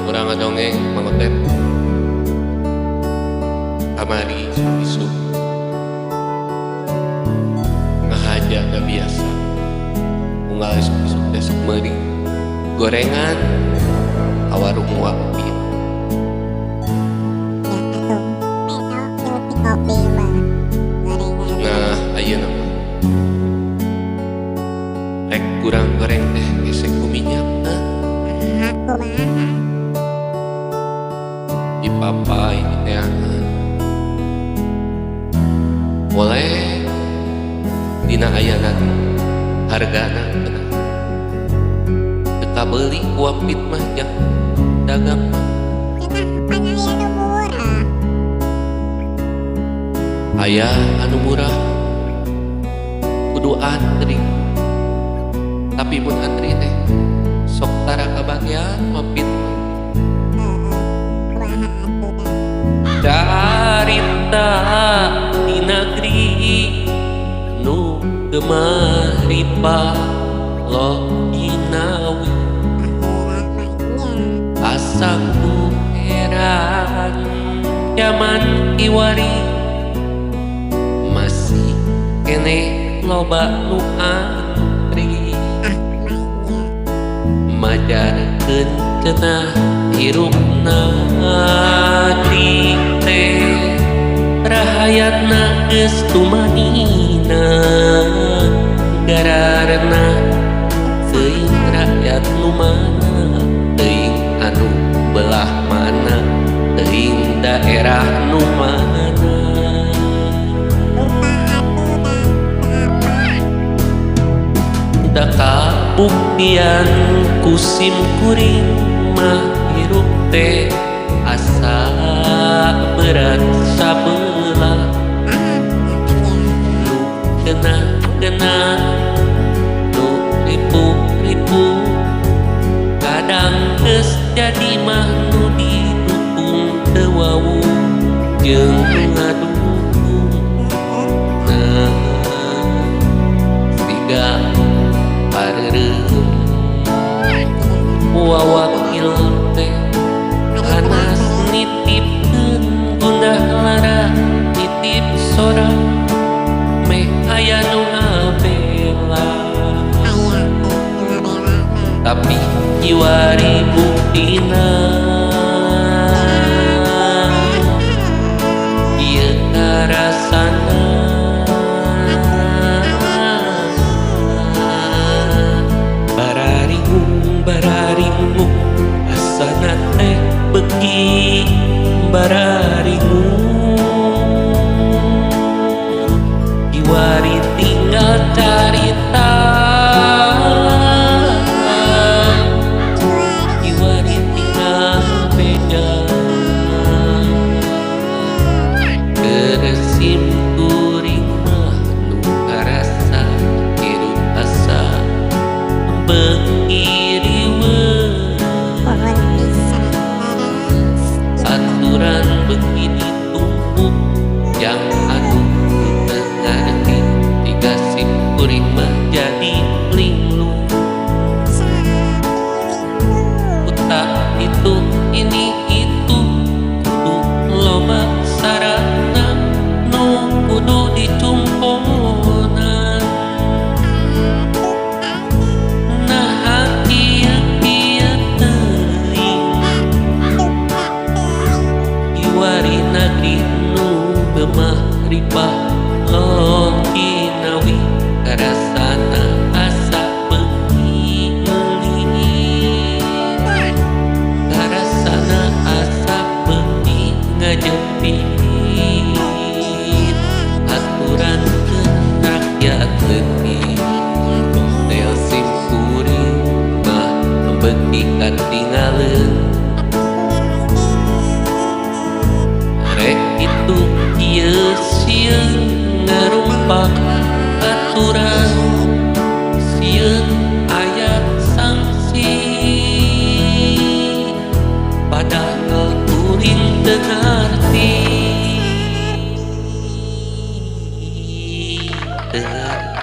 Urang ngadongeng, Mang Otep. Kamari isuk ngahaja da biasa. Unggal isuk-isuk teh sok meuli gorengan ka warung Wapit. Ya atuh, meno jeung kopi mah gorengan. Nah, ayeuna mah rek kurang goreng teh gesek ku minyakna. Nah, kumaha? Di papa ini teangan. Boleh dina ayana hargana cenah. Teu kabeuli ku Wapit mah jang dagang mah. Cenah pan aya nu murah. Aya anu murah kudu antri. Tapi mun antri teh sok tara kabagian Wapit mah. Heeh, kumaha atuh dah? Carita di negeri nu gemah ripah loh jinawi. Baheula mah nya. Asa ku heran jaman kiwari masih keneh loba nu antri. Ah, mah nya. Majarkeun cenah hirupna teh rahayatna geus tumanina gararna teuing rakyat nu mana, teuing anu belah mana, teuing daerah nu mana. Lupa atuh dah, apa? Da kabuktian ku sim kuring mah hirup teh asa berat sabelah. Ah, nya. Nu kena-kena, nu ripuh-ripuh, kadang geus jadi mah nu didukung teu wawuh jeung nu ngadukung. Heeh. Nah, siga pareureum wawakil teh hanas nitipkeun gundah lara, nitip sora meh aya nu ngabela. Aya teh nu ngabela mah. Tapi kiwari buktina ieu karasana bararingung bararingung asana teh beuki bararingung kiwari tinggal carita, kiwari tinggal beja. Keur sim kuring mah nu karasa hirup asa beuki riweuh. Pohon pisan leres. Aturan beuki ditumpuk jang anu teu ngarti, tiga sim kuring mah jadi linglung. Utak itu ini itu kudu loba sarana nu kudu dicumponan. Naha kieu kieu teuing kiwari nagri nu gemah ripah loh jinawi karasana asa beuki meuli, karasana asa beuki ngajepit aturan keur rakyat leutik. Model sim kuring mah beuki katinggaleun, rek kitu ieu sieun ngarumpak aturan, sieun aya sanksi, padahal kuring teu ngarti, teu ngarti.